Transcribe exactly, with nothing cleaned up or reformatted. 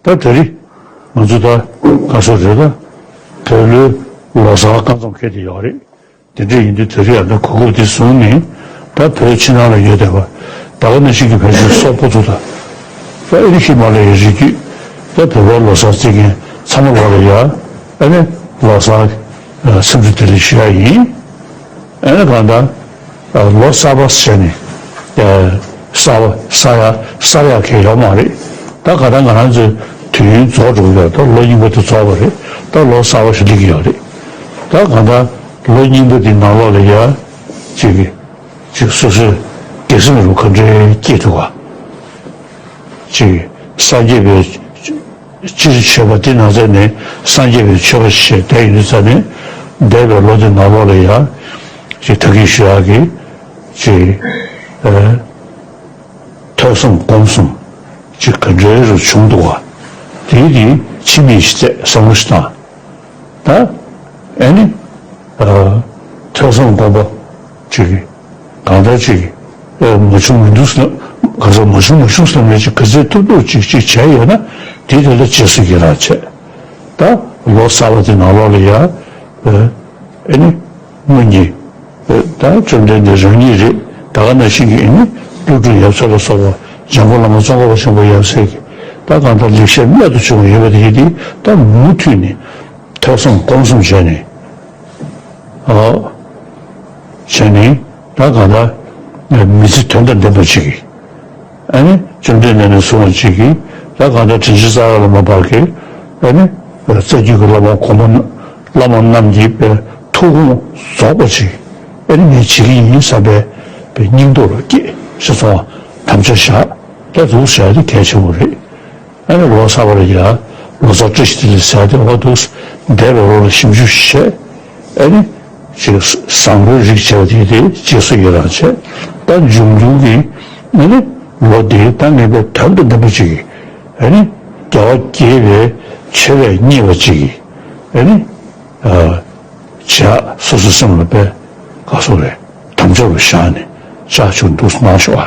ད་དེ་རིང་ང་ཚོ་ད་ག་སོ་རེད་ད། བོད་ལོའི་ལོ་གསར་སྐབས་མཚམས་འཁེལ་དེ་ཡོད་རེད། དེ་འདྲ་ཡིན་དུས་དེ་རིང་ཡང་ད་གོ་སྐབས་དེ་བཟུང་ནས་ད་བོད་ཕྱི་ནང་ལ་ཡོད་བསྡད་པ་ད་ག་ནང་བཞིན་གྱི་བོད་ཀྱི་སོག་པོ་ཚོ་དང་། ད་ཨེ་རི་ཧི་མ་ལ་ཡའི་རི་རྒྱུད་ད་བོད་པ་ལོ་གསར་བརྩི་མཁན་ཚང་མ་ལོག་ལ་ཡ་ཨ་ནི་ལོ་གསར་འཚམས་འདྲི་བདེ་ལེགས་ཞུ་ཡ་ཡིན། ཨ་ནི་གང་ལྟར་ལོ་གསར་པ་བྱས་ནས་གསར་པ་གསར་ཡ་གསར་ཡ་གང་ཡོད་མ་རེད། ད་ག་ད་ང་རང་ཚོའི་དུས་ཡུན་རྫོགས་འགྲོ་གི་ཡོད། ད་ལོ་རྙིང་པ་དེ་རྫོགས་པ་རེད། ད་ལོ་གསར་པ་ཞིག་སླེབས་ཀྱི་ཡོད་རེད། ད་གང་ལྟར་ལོ་རྙིང་པ་དེ་ནང་ལོགས་ལ་ཡ་ཅིག་གི་ཅིག་སོ་སོའི་དགེ་སེམས་རུ་ག་འདྲའི་སྐྱེས་ཐུབ་པ། ཅིག་སངས་རྒྱས་པའི་སྤྱིར་མཆོད་པ་དེ་ནང་ཚན་ནས་སངས་རྒྱས་པའི་མཆོད་པ་ཞེས་བསྡད་ཡོད་ཙང་ནས་འདས་པའི་ལོ་དེ་ནང་ལོགས་ལ་ཡང་ཅིག་ད་གིན་ཞུ་ཡག་གི་ཅིག་ཨ་ཐོས་བསམ་སྒོམ་གསུམ་ཅིག་ག་འདྲའི་རུ་བྱུང་འདུག་བ། དེའི་དེ་ཕྱི་མིག་ཞིག་བལྟས་བསམ་བློ་ཞིག་བཏང་། ད་ཨ་ནི་ཨ་ཐོས་བསམ་སྒོམ་པ་ཅིག་གང་ལྟར་ཅིག་ཨ་མ་བྱུང་མི་འདུག་ཟེར་ན་ག་ཚོད་མ་བྱུང་མ་བྱུང་ཟེར་ན་ཅིག་ག་ཚོད་ཐུབ་ཐུབ་ཅིག་ཅིག་བྱས་ཡོད་ན་དེ་དེ་ལ་རྗེས་སུ་ཡི་རང་བྱས། ད་ལོ་གསར་པ་དེ་ནང་ལོགས་ལ་ཡ་ཨ་ཨ་ནི་སྔོན་གྱི་ཨ་ད་བཅོམ་ལྡན་འདས་རང་ཉིད་རེད། ད་ག་ནང་བཞིན་གྱི་ཨ་ནི་ཀླུ་སྒྲུབ་ཡབ་སྲས་ལ་སོགས་པ་འཇམ་མགོན་བླ་མ་ཙོང་ཁ་པ་ཆེན་པོ་ཡབ་སྲས་ཀྱི་ད་གང་ལྟར་ལེགས་བཤད་རྨད་དུ་བྱུང་བ་ཡོད་པ་དེ་ཡིན་ཏེ་ད་མུ་མཐུད་ནས་ཐོས་བསམ་སྒོམ་གསུམ་བྱས་ནས་ཨ་བྱས་ནས་ད་གང་ལྟར་མི་ཚེ་དོན་དང་ལྡན་པ་ཅིག་གིས། ཨ་ནི་བཅོམ་ལྡན་འདས་ནས་བཟུང་བ་ཅིག་གིས་ད་གང་ལྟར་དྲིན་ཅན་རྩ་བ་ལ་མ་བབས་ཀྱི་ཨ་ནི་རྩ་རྒྱུད་ཀྱི་བླ་མ་གོང་མ་བླ་མ་རྣམས་ཀྱི་པའི་ཐུགས་དགོངས་རྫོགས་པ་ཅིག་ཨ་ནི་ངས་བྱེད་ཀྱི་ཡིན་བསམ་པའི་པའི་སྙིང་སྟོབས་ལ་སྐྱེས་ཞེས་སོགས་དམ་བཅའ་བཞག་ད་འདུག་བྱ་ཡ་དེ་གལ་ཆེན་པོ་རེད། ཨ་ནི་ལོ་གསར་པ་ལ་ཡ་ལོ་གསར་བཀྲ་ཤིས་བདེ་ལེགས་ཟེར་ཡ་དེ་འོ་འདུག་འདས་པའི་ལོ་ལ་ཞིབ་འཇུག་བྱས། ཨ་ནི་ཅིག་བཟང་པོའི་རིགས་བྱས་པ་དེ་དེ་རྗེས་སུ་ཡི་རང་བྱས། ད་འབྱུང་འགྱུར་གྱི་ཨ་ནི་ལོ་འདིའི་ད་ངེས་པའི་དོན་དང་ལྡན་པ་ཅིག་གིས་ཨ་ནི་རྒྱལ་བ་དགྱེས་པའི་མཆོད་པས་མཉེས་པ་ཅིག་གིས་ཨ་ནི་ཨ་བྱས་སོ་སོའི་སེམས་ལ་དཔེ་ག་སོགས་རེད་དམ་བཅའ་རུ་བཞག་ནས་བཅའ་ཆོག་འདུག་གནང་ཤོག་ཨ།